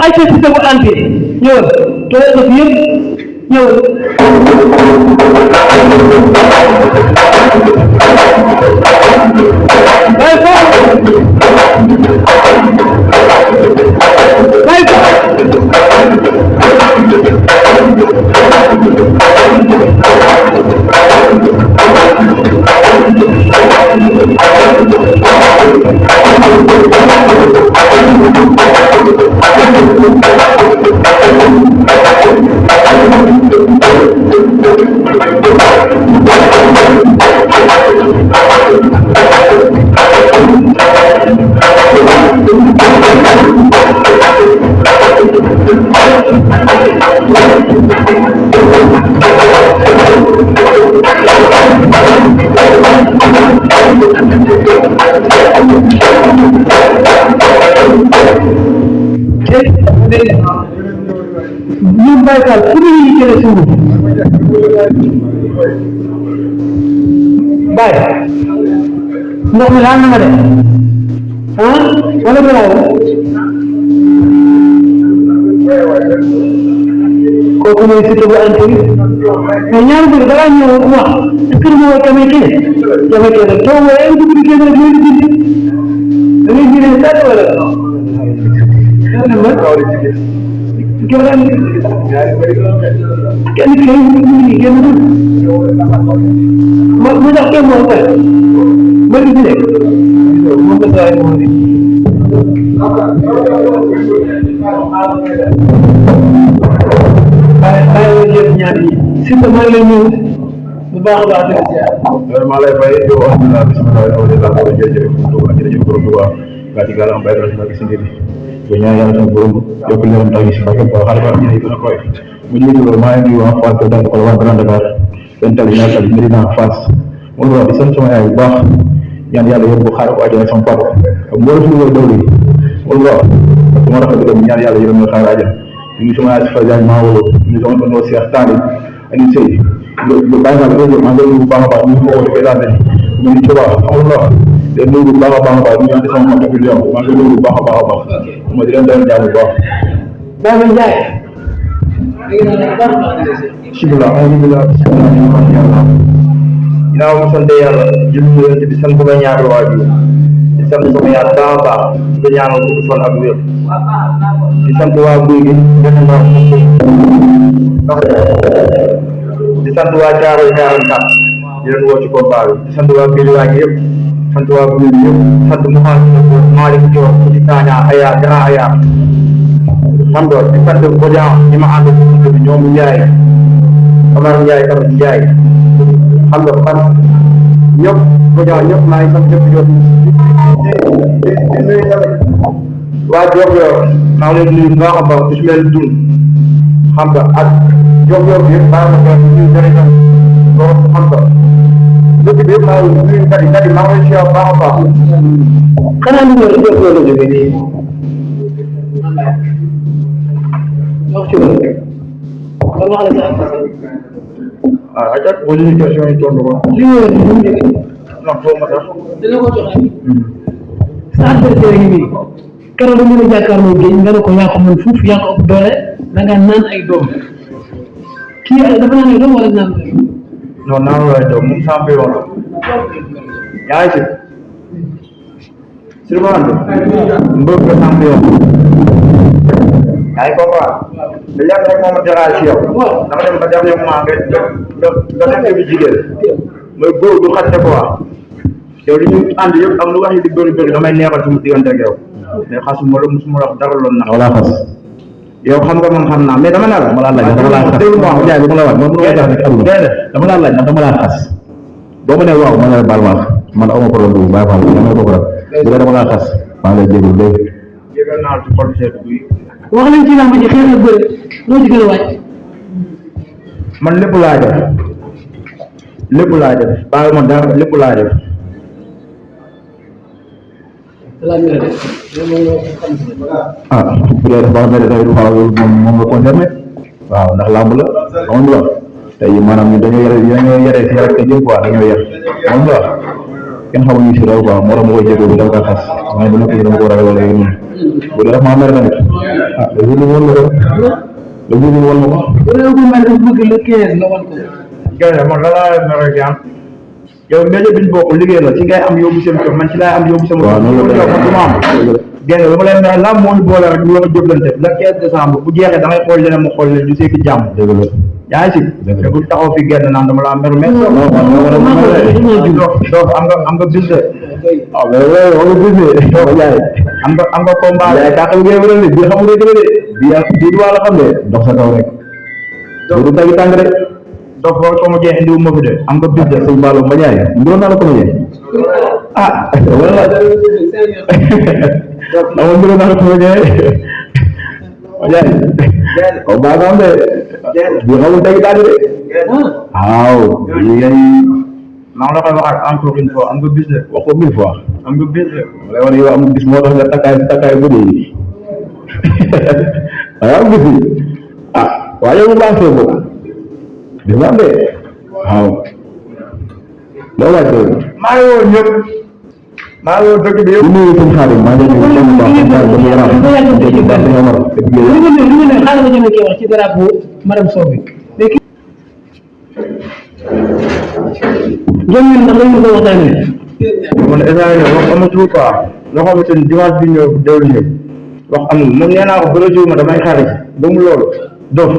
ay ca si tabu anti ñëwal tooy na fi yëpp ñëwal bay fa bay fa ñun baykat fu ñu jëlee suñu bay ndox mi laal na nga de wala balaa kooku mooy Siteu bu Anta bi mais ñaari bëgg da ngaa ñëw wax est-ce que moo tamay kii tamay kii rek soo wooyee dugg di génn rek ñooy dugg da ngay génne saa wala kenn ki lay génn mu tax kenn moo koy ba di nekk moo ko daay moo di bàyyi jëf ñaar yi Siteu maa ngi lay nuyu bu baax a baax maa lay fay di wax bismillah alhamdulillah jërëjëf Touba jërëjëf borom Touba gaa ci gàllam bay rek ci ngir ko ñaan yàlla sama borom yokk leen taw ci bakam ko xale ba ñu gën a koy mu ñu loolu maa ngi wax Fass ko dal ko waa Grand Dakar ben tali ñaar tali Medina Fass mo wax di sant sama yaay bu baax ñaan yàlla yóbbu xaar ko àjjana sama papa ak mo ci lo dawli mo wax ak mo rafa dem ñaan yàlla yërëm xaar àjjana ñu sama yaay fa jaay ma wolo ñu sama ko no Cheikh Tali ani sey lu bàyyi ma lo ma ngi bu baax baax ñu ko wala kay daal ñu ci wax Allah de nuyu bu baax a baax a baax ñu andi sama mbokk bi yow maa ngi nuyu bu baax a baax a baax ma di leen doon jaamu bu baax. Baye Ndiaye. bisimilah alhamdulilah bisimilah. ginnaaw mu sant yàlla jëm di sant sama ñaari waajur di sant sama yaay baax a baax di ñaanal ko fan ak wér di sant waa Guy gi di sant waa Thiaroye 44 di leen woo ci combat bi di sant waa Guédiawaye gi yëpp. sant waa Guy bi yëpp sant Malick Diop di Sagna Aya Grand Aya man doon di sant Bodian ñi ma ànd bi ñoom Ndiaye Omar Ndiaye tamit Ndiaye xam nga fan ñëpp Bodian ñëpp maa ngi sant ñëpp Diop di nuyu tamit waa Diop yor maa ngi leen nuyu bu baax a baax ku ci mel dun xam nga ak Diop yor bi yëpp baax na ko ñu jërëjëf loolu xam nga dëkk bi yëpp maa ngi nuyu kadi maa ngi si baax a baax. xanaa ñu ngi doon doon jóge nii wax ci wàllu kon wax la sax ah ajak boo jëlee question yi tontu ko. li nga wax nii mu jóge non foo ma tax. dina ko joxe sa adversaire yi nii keroog da mën a jàkkaarloo géej nga ne ko yaa ko mën fuuf yaa ko ëpp doole da nga naan ay doom kii dafa naan ay doom wala naan non naanu lay doom moom champion la yaa ngi si Sylvain mbër nga champion yaa ngi comprendre mais léegi rek moom a déraillé si yow dama dem ba dernier moment nga nekk bi jigéen mooy góor du xatte quoi yow li ñu ànd yëpp am lu wax yi di bëri damay neexal sumu diggante ak yow mais xasuma la musuma wax dara loon na wala xas yow xam nga man xam naa mais dama ne la. dama laa laaj dama laa xas Ndiaye bu ma la wax man mënuma jax nekk amul dama laa laaj dama laa xas boo ma ne waaw ma ne la baal ma man awma problème bu baax baax dama ko rek bu dee dama laa xas maa ngi lay jégalu léegi. jégal naa ci xol seet bi wax nañ ci làmb ji xeex ak bëre loo ci gën a wàcc man lépp laa def bàyyi ma dara lépp laa def ah bu dee dafa mel ne moom nga concerné waaw ndax làmb la xam nga tey maanaam ñu dañoo yare si rek te jëm quoi dañoo yar xam nga kenn xamuñu si raw quoi moo tax ma koy jégalu dama koy xas mais bu nekk dama ko ragal wala yéen bu dee dafa maa mer tamit ah le jour bi woon na ko le jour bi woon na ko. bu dee ko mel ne bëgg le 15 nga wan ko. gerte man la laa mer ak yàlla yow métier bi ñu bokk liggéey la ci ngay am yóbbu seen kër man ci laay am yóbbu sama. waaw noonu la man du ma am. gerte ba ma leen ne la moo ñu boole rek ñu war a jëflante le 15 décembre bu jeexee da ngay xool leneen ma xool leen ñu sekki jàmm. dëgg la yaa ngi si. te bu taxaw fi gerte naan dama la mer mais. donc am nga bis de. waaw mais loolu wax nga bis de doo jaay. am nga combat. yaay kàq bi ngay wëral de bii xamul dëgg de bii waa la xam de dox sa kaw rek. du tagi tàng rek. donc loolu ko ma jeex indiwu ma fi de am nga bis de. sëñ Ballo ma jaay nduroon naa la ko ma jaay. ah wala dama nduroon naa la ko ma jaay. ma jaay. kon baa nga am de. bii xamul tagi tàng de. waaw. lii ngay. maa ngi la koy waxaat encore une fois am nga bis de. wax ko 1000 fois. am nga bis de. ma lay wax ne yow amul bis moo tax nga takkaay bu dee waaye am bis yi ah waaye yow bu baax see boobu bis nga am de waaw loolu laa koy maa ngi woon ñëpp maa ngi woon dëkk bi yëpp. bu nuyu suñu xarit maa ngi leen di nuyu bu baax dafa yaram xaaral ma jënd kii wax ci drapeau madame Sow bi jëm ñun ndax dañu ko waxtaanee. man état yi wax amatul quoi loo xamante ni dimanche bi ñëw déwlu ñëw wax amul moom nee naa ko ba la jour ma damay xaar ci ba mu loolu dof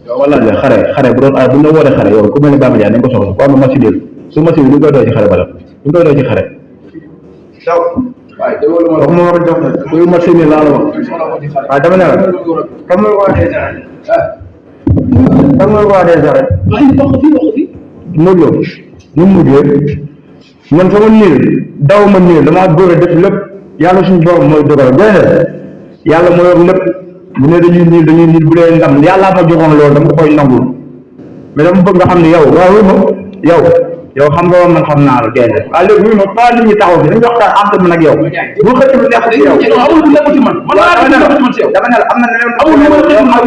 yow wala xare bu doon bu ñu la wooree xare yow ku mel ne Bamba Diagne nañ ko soxla ko am match nul su match bi lu koy doy ci xare bala lu koy doy ci xare taw waaye déggoo ma wax ma war a jox nag kuy match nul laa la wax waaye dama ne la xam nga waa des xam nga waa des arrêt Modou Lo nu mu mujjee man sama niir daw ma niir damaa bëgg a def lépp yàlla suñu borom mooy dogal gën yàlla moo yor lépp bu ne dañuy niir bu dee ndam yàllaa fa joxoon loolu dama koy nangul mais dama bëgg nga xam ne yow waaw yow xam nga woon man xam naa la génn waaye léegi wuyu ma pas nit ñi taxaw fi dañuy waxtaan entre man ak yow bu xëcc lu nekk ci yow amul lu nekk ci man man laa nekk man ci yow dama ne la am na leneen amul lu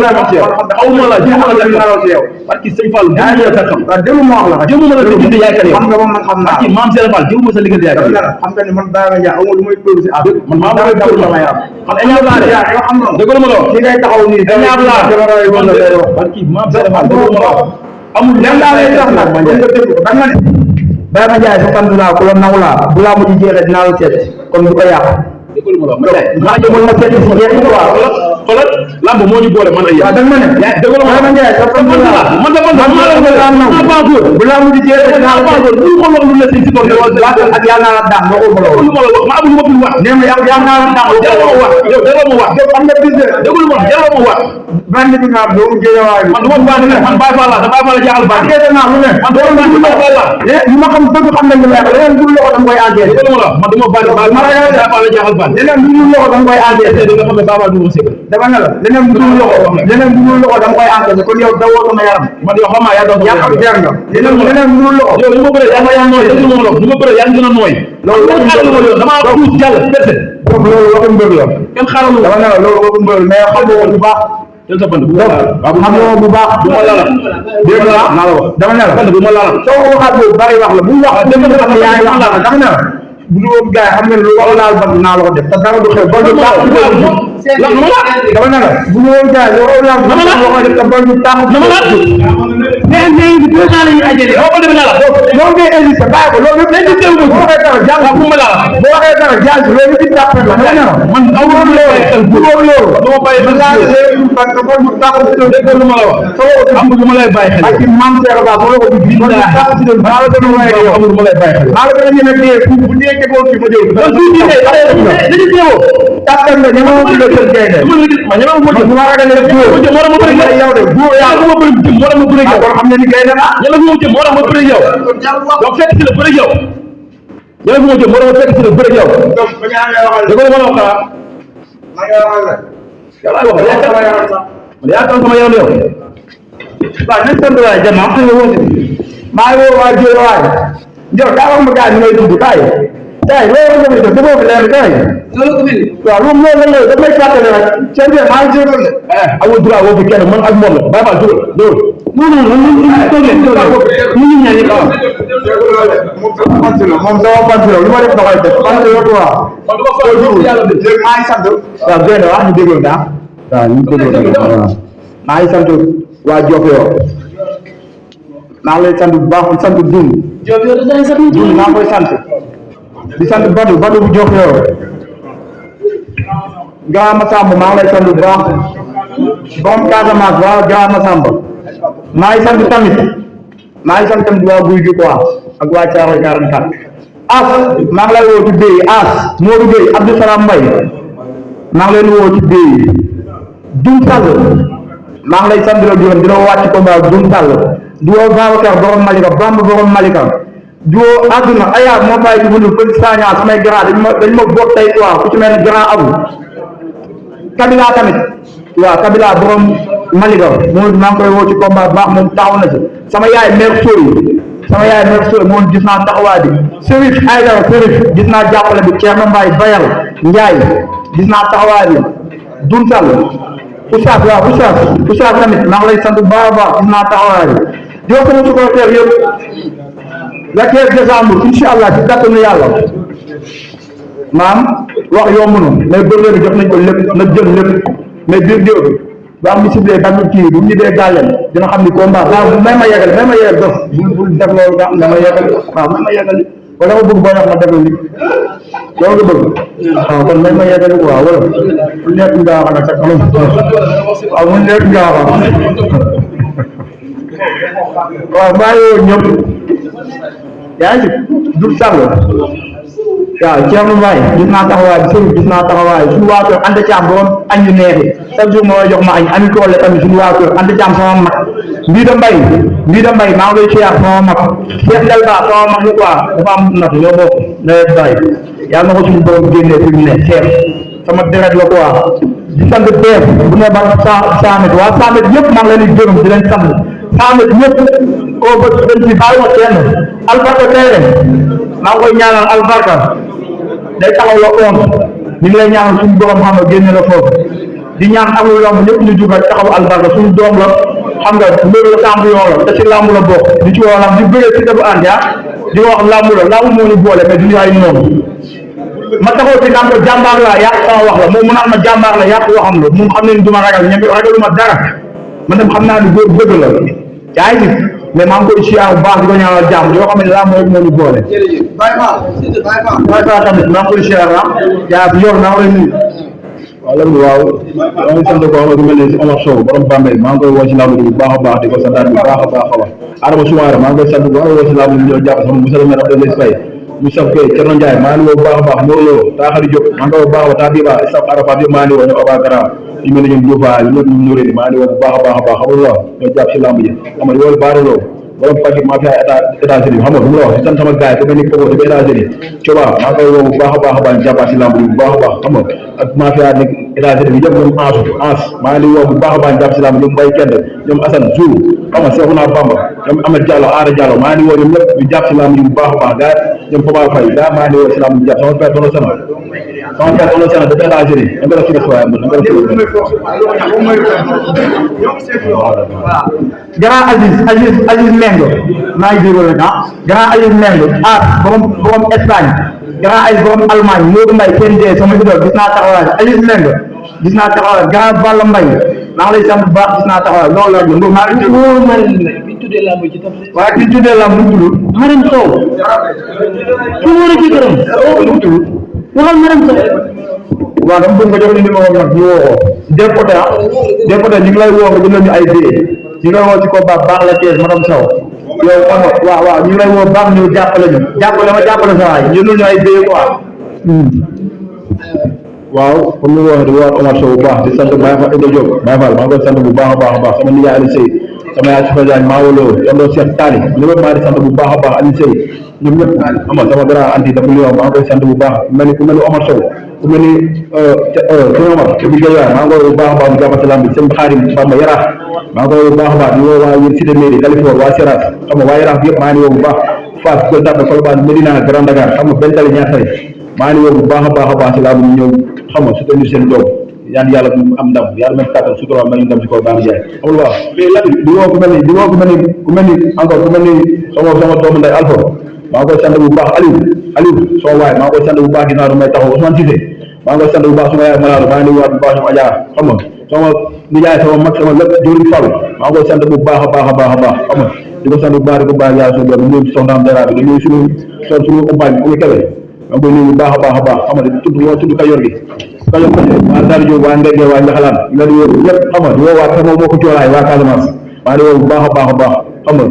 nekk ci yow xawma la ci yow parce que sëñ Fall yaa ngi xam waaw déglu ma wax la jëmu ma la diggante yaay kan yow xam nga man xam naa ci maam Serigne Fall jëmu ma sa diggante yaay kan xam nga ni man Baye Mandiaye amul lu may peur si àdd man maa bëgg daw sama yaram man ay ñaar laa de yow xam nga dëgg la ma la wax ki ngay taxaw nii ay ñaar laa parce que maam Serigne Fall dëgg la ma la wax amul lenn laa lay tax nag nga dégg ko da nga ne Baye Mandiaye sa sant laa ku la naw laa bu laa mujj jeexee dinaa la seet kon du ko yàq dëgg la ma la wax maa jëmoon ma seet si jeex quoi xoolal lamb moo ñu boole man ay waaw da nga ma ne dëgg la Baye Mandiaye sa sant laa man la naw bu laa mujj jeexee dinaa la seet lu ko wax lu la ci ci doon ak yàlla naa la daan nga ko lu ma la wax ma amul lu ma fi wax nee ma yàlla naa la daan jëlal ma wax yow jëlal ma wax am nga bis de dëgg la ma wax jëlal ma wax band bi nga am doomu géejawaay bi man du ma baax man Baye Fall la da Baye Fall la jaaxal baax enquête naa lu ne man doomu Baye Fall la li ma xam dëgg xam nañ la leneen du loxo dama koy enquête dëgg la man du ma Baye Fall la jaaxal baax leneen du loxo dama koy enquête da nga xam ne Baye Fall du ma sëgg dama ne la leneen du loxo dama koy enquête kon yow dawoo sama yaram man yow xam naa yaa doon yaa xam jeex nga leneen du loxo yow li ma bëre yaa ngi nooy dëgg la du ma bëre yaa ngi gën a nooy loolu damaa tuus jàll perte loolu waxu mbër la kenn xaaral dama ne la loolu waxu mbër mais xam nga bu baax jël sa bant bu xam nga bu baax du ma lala dégg la naa la wax dama ne la bant bu ma lala soo ko waxaat boobu bari wax la bu wax dëgg la xam ne yaa ngi wax la dama ne la bu dul woon gars yi xam nga lu war laal bant naa la ko def te dara du xew ba du tax dama ne la bu dul woon gars yi lu war laal bant naa la ko def te ba du tax dama la mais bi du xala ñu ajé yow ko def na la loolu ngay hésité bàyyi ko loolu dañ ci teew ko waxee dara jàng bu ma lala boo waxee dara jàng loolu ci tax la dama ne la man aw ma loolu bu loolu dama bàyyi ba la parce que ba du tax dégg lu ma la wax am lu ma lay bàyyi xel ak mam Cheikh Ba mo la ko bi ba tax ci dem ba la gën a waye yow am lu ma lay bàyyi xel maa la gën a ñeme téye bu dee jëboon fi ma jël donc ci dañu teewoo tàkkal nga ñeme ci le kër gaynde ma ñeme mo ma ragal ne bu mo mo mo bëri yow de bu yaa mo bëri mo mo bëri yow kon xam ne ni gaynde la yalla mo ci mo mo bëri yow do fekk ci le bëri yow yalla mo ci mo fekk ci le bëri yow donc ba ñaan nga waxal da ko ma wax ma nga waxal yalla wax ya tan sama yaram yow ba nañ sant waay jama xam nga woote maa ngi woo waa Diop waay Diop daa wax ma gars yi may dugg kaay kay loolu nga def dafa leer kay loolu ko mel waaw lu mo la da may fàttali rek seen bi maa ngi jégal de amul droit woo fi kenn man ak moom la bàyyi ma dugal dugal non non non ñu ñaan ko moom sama pantalon lu ma def da koy def pantalon quoi maa ngi sant waaw gën a wax ñu déglu daa waaw ñu déglu daa maa ngi sant waa Diofior maa ngi lay sant bu baax di sant Diouf Diouf maa ngi koy sant di sant Badou bu Diofior Grand Massamba maa ngi lay sant bu baax borom Casamance waa Grand Massamba maa ngi sant tamit waa Guy gi quoi ak waa Thiaroye 44 as maa ngi lay woo ci béy as Modou Gueye Abdou Salam Mbaye maa ngi leen woo ci béy Dum Sall maa ngi lay sant di la gërëm di la wàcc combat Dum Sall di woo Babacar borom Malika Bamba borom Malika di woo àdduna aya moo bàyyi ci bundu petit sagna samay grand dañ ma bokk tey quoi ku ci mel ni grand Abou Kabila tamit waaw Kabila borom Malika moom maa ngi koy woo ci combat baax moom taxaw na ci sama yaay mère Soy moom gis naa taxawaay bi Serif Aïdara Serif gis naa jàppale bi Thierno Mbaye Bayal Ndiaye gis naa taxawaay bi Dun Sall Oustaz waaw Oustaz tamit maa ngi lay sant bu baax a baax gis naa taxawaay bi di wax sama supporter yëpp la 15 décembre incha allah ci kàttanu yàlla maam wax yomb na mais bële bi jox nañ ko lépp na jël lépp mais biir géew bi ba am ciblé tamit kii bu ñu dee gàlleen dina xam ni combat waaw may ma yegal dof bul def loolu nga xam ne ma yegal waaw may ma yegal wala nga bëgg boo wax ma def li loolu nga bëgg waaw kon may ma yegal quoi wala mu nekk nga wax nag sa kanam waaw mu nekk nga wax waaw maa ngi woon ñëpp yaa ngi Diouf Sall waaw Thierno Mbaye gis naa taxawaay bi Serigne gis naa taxawaay suñu waa kër ànd caam doon añ yu neexi chaque jour moo jox ma añ ami koole tamit suñu waa kër ànd caam sama mag Mbida Mbaye maa ngi lay siyaar sama mag Cheikh Delba sama mag ñu quoi dafa am nat ñoo bokk nawet bàyyi yàlla na ko suñu borom génnee fi mu ne Cheikh sama deret la quoi di sant beef bu ne ba Samet waa Samet yëpp maa ngi leen di gërëm di leen sant Samet ñëpp oo ba dañ ci bàyyi ma kenn albarka tey maa ngi koy ñaanal albarka day taxaw la oon ñu ngi lay ñaanal suñu borom xam nga génne la foofu di ñaan amul lamb ñëpp ñu jugal taxaw albarka suñu doom la xam nga mbir la champion la te ci lamb la bokk di ci woo lamb di bëggee ci dafa ànd di wax lamb moo ñu boole mais duñu ay noonu ma taxaw ci lamb jàmbaar la yàq sama wax la moom mu naan ma jàmbaar la yàq waxam la moom xam ne ni du ma ragal ñebe ragaluma dara man dem xam naa ni góor bëgg la yaa ngi gis mais maa ngi koy siyaar bu baax di ko ñaanal jàmm yoo xam ne lamb rek moo ñu boole Baye Fall tamit maa ngi koy siyaar yaa bi yor naa koy nuyu waaw loolu waaw maa ngi sant ko xam ne mel ne si Omar Sow borom Bambey maa ngi koy woo ci lamb bu baax a baax di ko santaat bu baax a baax a baax Adama Soumaré maa ngi koy sant bu baax woo ci lamb bi ñëw jàpp sama monsieur le maire Abdoulaye Faye Moussa Gueye Thierno Ndiaye maa ngi woo bu baax a baax Mor Lo Taxari Diop maa ngi koy woo bu baax a baax Tadiba Estaf Arafat yëpp maa ngi woo ñoom Aba Gara ñu mel ne ñoom Diouf ñu ñëpp ñu ñëwee maa ngi woo bu baax a baax a baax xam nga ñoo jàpp si lamb ji xam nga woo Baara Lo borom pàcc maa fi États-Unis xam nga lu mu la wax di sant sama gars yi ku mel ni Kogo di États-Unis Coba maa ngi koy woo bu baax a baax a baax jàppaat si lamb bi bu baax a baax xam nga ak mafia nekk États-Unis bi yëpp ñoom maa ngi woo bu baax a baax jàpp si lamb ñoom Mbaye Kende ñoom Assane Zou xam nga Cheikhouna Bamba ñoom Ahmed Diallo Aara Diallo maa ngi woo ñoom ñëpp ñu jàpp si lamb yi bu baax a baax gars ñoom Papa Faye gars maa ngi woo si lamb bi jàpp sama père dono sana de États-Unis da nga def ci def waaye da nga def grand Aziz Mengo maa ngi déglu rek grand Aziz Mengo borom Espagne grand Aziz borom Allemagne Modou Mbaye kenn dee sama idole gis naa taxawaay Aziz Mengo gis naa taxawaay grand Balla Mbaye maa ngi lay sant bu baax gis naa taxawaay loolu la ñu maa ngi waaye ki tuddee lamb bu tudd Maram Sow ki mu war a jëkkëram waxal Maram Sow waaw dama bëgg nga jox ni numéro nag ñu woo ko dépoté ñu ngi lay woo nga jëndal ñu ay billets ñu ngi lay woo ci combat baax la Thiès madame Sow yow xam nga waaw ñu ngi lay woo baax ñu jàppale sa waay jëndal ñu ay billets quoi waaw comme ni nga waxee di woo Omar Sow bu baax di sant Baye Fall Ido Diop Baye Fall maa ngi koy sant bu baax a baax sama nijaay Aliou Seye sama yaay Soufia Diagne maa wolo yandoo Cheikh Tali ñu maa di sant bu baax a baax Aliou Seye ñoom ñëpp ama sama grand anti dafa li maa ngi koy sant bu baax ku mel ni Omar Sow ku mel ni Sëñ Omar bi Gueye maa ngi koy bu baax a baax mu jàpp si lamb bi sëñ Xaarim Bamba Yaraax maa ngi koy bu baax a baax di woo waa Cité Mairie Dalifort waa Seras xam nga waa Yaraax yëpp maa ngi woo bu baax Fass Gueule Tapée Colobane Médina Grand Dakar xam nga benn tali ñaar tali maa ngi woo bu baax a baax ci laa bu ñëw xam nga soutenir seen doom ñaan yàlla am ndam yàlla même kàttan sutura ma ñu ndam ci kaw Bamba Ndiaye xam nga waaw mais lan di woo ku mel ni encore ku mel ni sama doomu nday Alpha maa ngi koy sant bu baax Aliou sama waay maa ngi koy sant bu baax ginnaaw du may taxaw Ousmane Cissé maa ngi koy sant bu baax sama yaay Malado maa ngi nuyu waat bu baax sama Adja xam nga sama nijaay sama mag sama lépp Diori Fall maa ngi koy sant bu baax a baax xam nga di ko sant bu baax di ko baax yàlla suñu borom ñëw ci soxnaam dara bi di nuyu suñu compagne bi Kébé maa ngi koy nuyu bu baax a baax xam nga di tudd Kayor gi waa Daara Diop waa Ndege waa Njaxalaan nga di woo ñëpp xam nga di woo waa sama mbokku Coolaay waa Casamance maa ngi woo bu baax a baax xam nga